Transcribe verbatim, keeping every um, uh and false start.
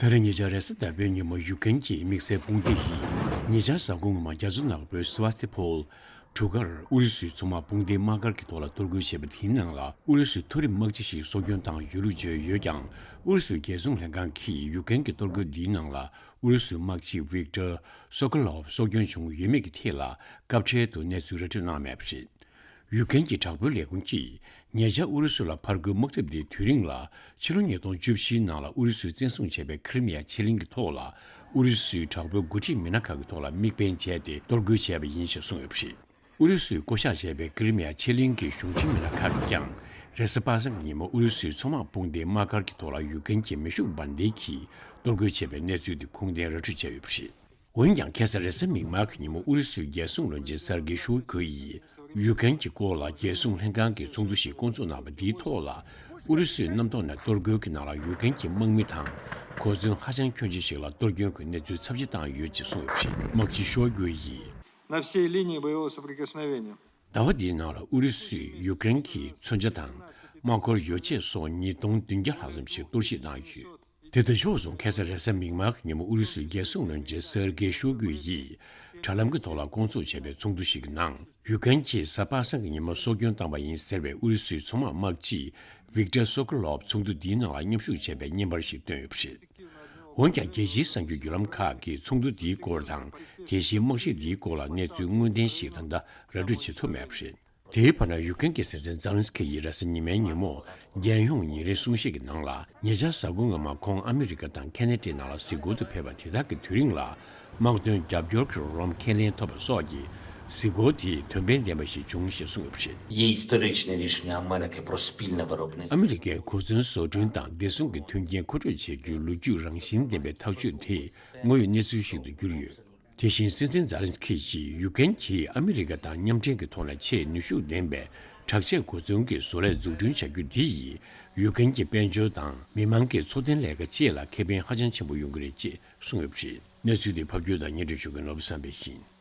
ད་རེས་ཉེ་ཆར་རེས་གཟའ་ཟླ་བའི་ཉིན་མོ་ཡུ་ཀེན་གྱི་དམིགས་བསལ་དཔུང་སྡེ་ཡིས་ཉེ་ཆར་གཟའ་འཁོར་སྔོན་མ་རྒྱ་མཚོ་ནག་པོའི་སི་ཝ་སྟི་ཕོལ་གྲུ་ཁར་ཨུ་རུ་སུའི་མཚོ་དམག་དཔུང་སྡེའི་དམག་སྒར་གྱི་ཐོག་ལ་གཏོར་རྒོལ་བྱས་པ་དེའི་ནང་ལ་ཨུ་རུ་སུའི་མཐོ་རིམ་དམག་སྤྱི་ཞིག་སྲོག་སྐྱོན་བཏང་ཡོད་ལུགས་བརྗོད་ཡོད་ཀྱང་། ཨུ་རུ་སུའི་རྒྱལ་སྲུང་ལྷན་ཁང་གིས་ཡུ་ཀེན་གྱི་གཏོར་རྒོལ་འདིའི་ནང་ལ་ཨུ་རུ་སུའི་དམག་སྤྱི་ཝིག་ཏར་སོ་ཀོ་ལོབ་སྲོག་སྐྱོན་བྱུང་ཡོད་མེད་ཀྱི་ཐད་ལ་སྐབས་འཕྲལ་དུ་གནས་ཚུལ་ར་སྤྲོད་གནང་མེད་པ་རེད། ཡུ་ཀེན་གྱི་དྲག་པོའི་ལས་ཁུངས་ཀྱིས་ཉེ་ཆར་ཨུ་རུ་སུ་ལ་ཕར་རྒོལ་དམག་འཐབ་དེའི་དུས་རིང་ལ་ཕྱི་ལོ་ཉིས་སྟོང་བཅུ་བཞིའི་ནང་ལ་ཨུ་རུ་སུས་བཙན་བཟུང་བྱས་པའི་ཁི་རི་མི་ཡ་ཆེ་གླིང་གི་ཐོག་ལ་ཨུ་རུ་སུའི་དྲག་པོའི་འགོ་ཁྲིད་མི་སྣ་ཁག་གི་ཐོག་ལ་དམིགས་འབེན་བྱས་ཏེ་གཏོར་རྒོལ་བྱས་པ་ཡིན་ཞེས་གསུངས་ཡོད་པ་རེད། ཨུ་རུ་སུས་བསྐོ་བཞག་བྱས་པའི་ཀི་རི་མི་ཡ་ཆེ་གླིང་གི་གཞུང་ཆེན་མི་སྣ་ཁག་གིས་ཀྱང་རེས་གཟའ་པ་སངས་ཀྱི་ཉིན་མོ་ཨུ་རུ་སུའི་མཚོ་དམག་དཔུང་སྡེའི་དམག་སྒར་གྱི་ཐོག་ལ་ཡུ་ཀེན་གྱི་མེ་ཤུགས་འབར་མདེལ་གྱིས་གཏོར་རྒོལ་བྱས་པའི་གནས་ཚུལ་དེ་ཁུངས་ལྡན་ར་སྤྲོད་བྱས་ཡོད་པ་རེད། འོན་ཀྱང་ཁ་སང་རེས་གཟའ་མིག་དམར་གྱི་ཉིན་མོ་ཨུ་རུ་སུའི་རྒྱལ་སྲུང་བློན་ཆེན་སར་གི་ཤོ་གུ་ཡིས་ཡུ་ཀེན་གྱི་སྐོར་ལ་རྒྱལ་སྲུང་ལྷན་ཁང་གི་ཚོགས་འདུ་ཞིག་བསྐོང་ཚོགས་གནང་བ་འདིའི་ཐོག་ལ་ཨུ་རུ་སུའི་གནམ་ཐོག་ནས་གཏོར་རྒོལ་གྱི་ནང་ལ་ཡུ་ཀེན་གྱི་དམག་མི་དང་གོ་མཚོན་ཧ་ཅང་ཁྱོན་ཆེ་ཞིག་ལ་གཏོར་སྐྱོན་གྱི་གནས་ཚུལ་ཚབས་ཆེ་བཏང་ཡོད་ཅེས་གསུངས་ཡོད་པ་རེད། དམག་སྤྱི་ཤོ་གུ་ཡིས། На всей линии боевого соприкосновения. ཟླ་བ་འདིའི་ནང་ལ་ཨུ་རུ་སུས་ཡུ་ཀེན་གྱི་མཚོན་ཆ་དང་དམག་འཁོར་ཡོ་ཆས་སོགས་ཉིས་སྟོང་བདུན་བརྒྱ་ལྷག་ཙམ་ཞིག་གཏོར་བཤིག་གནང་ཡོད། དེ་ལྟར་ཕྱོགས་མཚུངས་ཁ་སང་རེས་གཟའ་མིག་དམར་གྱི་ཉིན་མོ་ཨུ་རུ་སུའི་རྒྱལ་སྲུང་བློན་ཆེན་སེར་གེ་ཤོ་གུ་ཡིས་དྲ་ལམ་གྱི་ཐོག་ལ་བསྐོང་ཚོགས་བྱས་པའི་ཚོགས་འདུ་ཞིག་གི་ནང་ཡུ་ཀེན་གྱིས་གཟའ་པ་སངས་ཀྱི་ཉིན་མོ་སྲོག་སྐྱོན་བཏང་བ་ཡིན་ཟེར་བའི་ཨུ་རུ་སུའི་མཚོ་དམག་དམག་སྤྱི་ཝིག་ཏར་སོ་ཀོ་ལོབ་ཚོགས་འདུ་འདིའི་ནང་ལ་མཉམ་ཞུགས་བྱས་པའི་བརྙན་པར་ཞིག་བཏོན་ཡོད་པ་རེད། འོན་ཀྱང་རྒྱལ་སྤྱིའི་གསར་འགྱུར་བརྒྱུད་ལམ་ཁག་གིས་ཚོགས་འདུ་འདིའི་སྐོར་དང་དེ་བཞིན་དམག་ཞི་འདིའི་སྐོར་ལ་གནས་ཚུལ་དངོས་བདེན་ཞིག་ད་ལྟ་ར་སྤྲོད་བྱེད་ཐུབ་མེད་པ་རེད། དེའི་བར་ན་ཡུ་ཀེན་གྱི་སྲིད་འཛིན་ཛཱ་ལན་སི་ཁི་ཡིས་རེས་གཟའ་ཉི་མའི་ཉིན་མོ་རྒྱལ་ཡོངས་ཉིན་རེའི་གསུང་བཤད་ཀྱི་ནང་ལ་ཉེ་ཆར་གཟའ་འཁོར་སྔོན་མ་ཁོང་ཨ་མི་རི་ཀ་དང་ཁེ་ན་ཌའི་ནང་ལ་གཟིགས་སྐོར་དུ་ཕེབས་པ་དེ་དག་གི་དུས་རིང་ལ་དམག་དོན་རྒྱབ་སྐྱོར་གྱི་རོགས་རམ་ཁས་ལེན་ཐོབ་པ་སོགས་ཀྱི་གཟིགས་སྐོར་དེ་དོན་ཕན་ལྡན་པ་ཞིག་བྱུང་ཞེས་གསུངས་ཡོད་པ་རེད། Есть историчное решение Америки про спільне виробництво. ཨ་མི་རི་ཀས་གོ་མཚོན་བཟོ་སྐྲུན་དང་བདེ་སྲུང་གི་མཐུན་རྐྱེན་མཁོ་སྤྲོད་བྱེད་རྒྱུའི་ལོ་རྒྱུས་རང་བཞིན་ལྡན་པའི་ཐག་གཅོད་དེ་དངོས་ཡོད་གནས་ཚུལ་ཞིག་ཏུ་གྱུར་ཡོད། དེ་བཞིན་སྲིད་འཛིན་ཛཱ་ལན་སི་ཁི་ཡིས་ཡུ་ཀེན་གྱིས་ཨ་མི་རི་ཀ་དང་མཉམ་འབྲེལ་གྱི་ཐོག་ནས་ཆེས་ནུས་ཤུགས་ལྡན་པའི་དྲག་ཆས་གོ་མཚོན་གྱི་བཟོ་ལས་འཛུགས་སྐྲུན་བྱ་རྒྱུ་འདི་ཡིས་ཡུ་ཀེན་གྱི་དཔལ་འབྱོར་དང་མི་མང་གི་འཚོ་རྟེན་ལས་ཀ་བཅས་ལ་ཁེ་ཕན་ཧ་ཅང་ཆེན་པོ་ཡོང་གི་རེད་ཅེས་གསུངས་ཡོད་པ་རེད། གནས་ཚུལ་འདི་ཕབ་སྒྱུར་དང་སྙན་སྒྲོན་ཞུ་མཁན་ནོར་བུ་བསམ་འཕེལ་ཡིན།